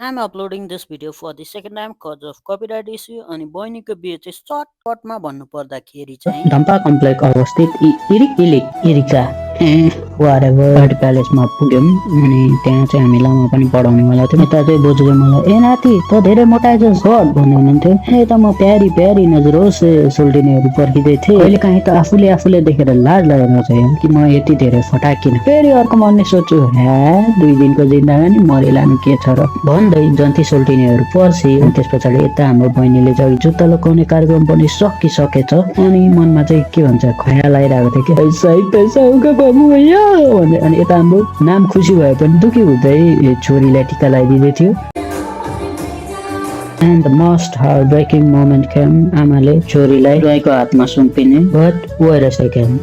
I'm uploading this video for the second time cause of copyright issue अनि बहिनीको बिहे चाहिँ सर्टकटमा भन्नु पर्दाखेरि चाहिँ धम्पा कम्प्लेक्स अवस्थित इरिक्सा प्यालेसमा पुग्यौँ अनि त्यहाँ चाहिँ हामी लामा पनि पढाउने वाला थियौँ। यता चाहिँ बोजूले मलाई ए नाति त धेरै मोटाएछ सर्ट भन्नु हुनुहुन्थ्यो। यता म प्यारी प्यारी नजर होस् सोल्टिनेहरू पर्खिँदै थिएँ। कहिले काहीँ त आफूले देखेर लाज लागेर चाहिँ कि म यति धेरै फटाकिन। फेरि अर्को मनले सोच्छु 2 दिनको जिन्दगानी मरिलानु के छ र भन्दै जन्ती सोल्टिनेहरू पर्सी। त्यस पछाडि यता हाम्रो बहिनीले चाहिँ जुत्ता लगाउने कार्यक्रम पनि सकिसकेछ अनि मनमा चाहिँ के भन्छ खयाल आइरहेको थियो कि पैसा उका बाबु भैया भन्दै। अनि यता हाम्रो नाम खुसी भए पनि दुखी हुँदै छोरीलाई टिका लगाइदिँदै थियो। And the most heartbreaking moment came. आमाले छोरीलाई ज्वाइँको हातमा सुम्पिने। But wait a second.